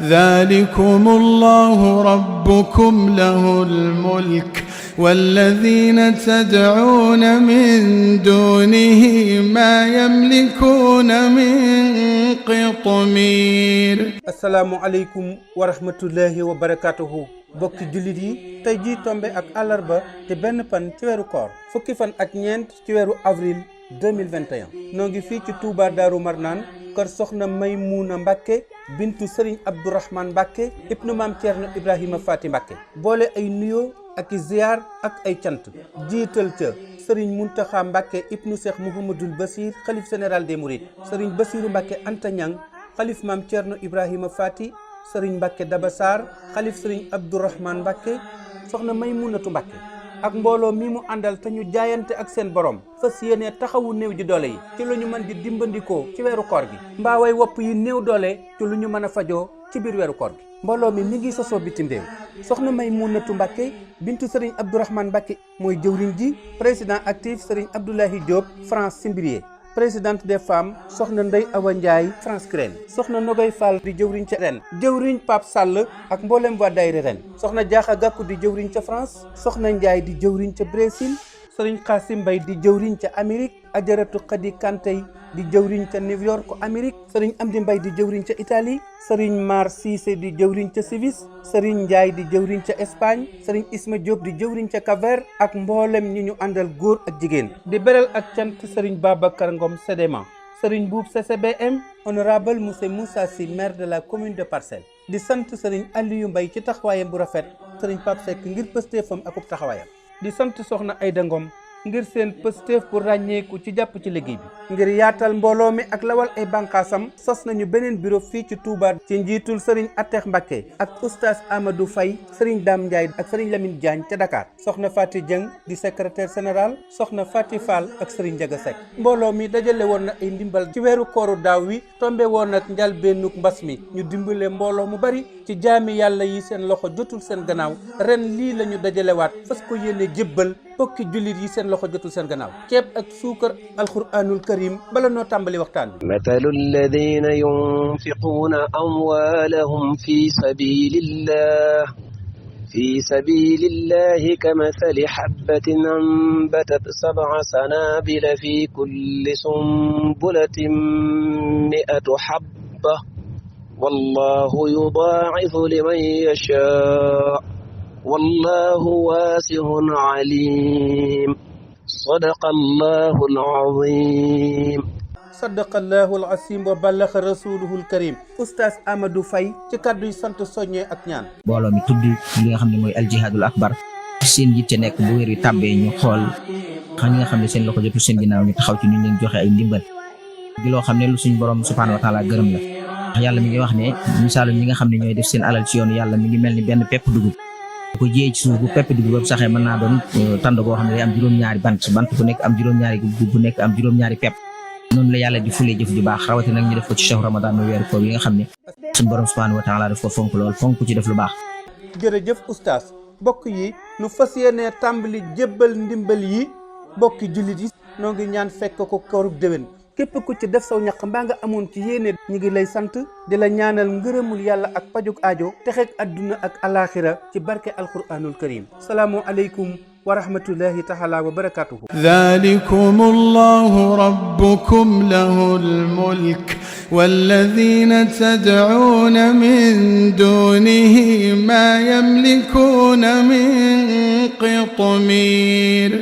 ذلكم الله ربكم له الملك والذين تدعون من دونه ما يملكون من قطمير. السلام عليكم ورحمة الله وبركاته. bokki jullit yi tey jii tombe ak àllarba te benn fan ci weeru koor fukki fan ak ñeent ci weeru avril 2021 noo ngi fii ci Touba Daaru Marnaan kër soxna Maymuna Mbàkke bintu Sëriñ Abdourahmane Mbàkke ibnu Maam Ceerno Ibrahima Faati Mbàkke boole ay nuyoo ak i ziyaar ak ay cant jiital ca Sëriñ Muntaxa Mbàkke ibnu Cheikh Mouhamadoul Basir xalif général des Mourides Sëriñ Basiru Mbàkke Anta Ñang xalif Maam Ceerno Ibrahima Faati sëriñ Mbàkke Daba Sarr xalif sëriñ Abdourahmane Mbàkke soxna Maymunatu Mbàkke ak mbooloo mi mu àndal te ñu jaayante ak seen borom fas yéene taxawu néew ji doole yi ci lu ñu mën di dimbandikoo ci weeru koor gi mbaaway wopp yi néew doole ci lu ñu mën a fajoo ci biir weeru koor gi mbooloo mi ngi sosoo bitim réew soxna Maymunatu Mbàkke bintu sëriñ Abdourahmane Mbàkke mooy jëwriñ ji président actif sëriñ Abdoulahi Diop France Simbrier présidente des femmes soxna Ndey Awa Ndiaye France Crène soxna Nogoy Fall di jëwriñ ca ren jëwriñ Pape Sall ak mboolem waa daayira ren soxna Jaaxa Gàkku di jëwriñ ca France soxna Ndiaye di jëwriñ ca Brésil sëriñ Xaasim Mbay di jëwriñ ca Amérique Ajaratu Xadi Kantey di jëwriñ ca New York Amérique sëriñ Amdi Mbay di jëwriñ ca Italie sëriñ Mar Cissé di jëwriñ ca Suisse sëriñ Ndiaye di jëwriñ ca Espagne sëriñ Isma Diop di jëwriñ ca Cap-Vert ak mboolem ñi ñu àndal góor ak jigéen di beral ak cant sëriñ Babacar Ngom Sédéma sëriñ Boub CCBM honorable monsieur Moussa Sy maire de la commune de Parcelles di sant sëriñ Aliou Mbay ci taxawaayam bu rafet sëriñ Pape Seck ngir pëstéefam akub taxawaayam di sant soxna Ayda Ngom ngir seen pëstéef pour ràññeeku ci jàpp ci liggéey bi ngir yaatal mbooloo mi ak lawal ay bànqaasam sos nañu beneen bureau fii ci Touba ci njiitul sëriñ Atex Mbàkke ak oustaz Amadou Faye sëriñ Dame Ndiaye ak sëriñ Lamine Diagne ca Dakar soxna Fati Dieng di secrétaire général soxna Fati Fall ak sëriñ Ndiaga Seck mbooloo mi dajale woon na ay ndimbal ci weeru kooru daaw wi tombe woon nag njalbeenuk mbas mi ñu dimbale mbooloo mu bari ci jaami yàlla yi seen loxo jotul seen gannaaw ren lii la ñu dajalewaat fas ko yéene jébbal bokki jullit yi seen loxo jotul seen gannaaw ceeb ak suukar alquranul karim bala noo tàmbali waxtaan bi mathalu alladina yunfiquna amwalahum fi sabilillahi kamathali habbatin anbatat sab'a sanabila fi kulli sunbulatin mi'atu habba wallahu yudaa'ifu liman yashaa wallahu waasi'un aliim sadaqallahul aziim sadaqallahul aziim wa ballaxa rasuluhul karim oustaz Amadou Faye ci kàddu yi sant soññee ak ñaan mbooloo mi tudd li nga xam ne mooy aljihaadul akbar seen yitte nekk bu wér yi tàbbee ñu xool xam nga xam ne seen loxo jotul seen ginnaaw ñu taxaw ci ñu leen joxe ay ndimbal di loo xam ne lu suñ borom subhaanahu wa taala gërëm la wax yàlla mi ngi wax ne misaalu ñi nga xam ne ñooy def seen alal ci yoonu yàlla mi ngi mel ni benn pepp dugub ko jiyee ci suuf bu pepp dugub boobu saxee mën naa doon tànd boo xam ne day am juróom-ñaari bant bu nekk am juróom-ñaari bu nekk am juróom-ñaari pepp noonu la yàlla di fulee jëf ju baax rawati nag ñu def ko ci shahru ramadan mu weeru koor yi nga xam ne suñu borom subhanahu wa taala daf ko fonk lool fonk ci def lu baax jërëjëf oustaz bokk yi nu fas yéene tàmbali jébbal ndimbal yi bokki jullit yi noo ngi ñaan fekk ko koorub déwén képp ku ci def saw ñaq mbaa nga amoon ci yéene ñi ngi lay sant di la ñaanal ngërëmul yàlla ak pajuk aajo texeeg adduna ak alaxira ci barke alquranul karim salaamu aleykum wa rahmatullahi taala wa barakatuhu ذلكم الله ربكم له الملك والذين تدعون من دونه ما يملكون من قطمير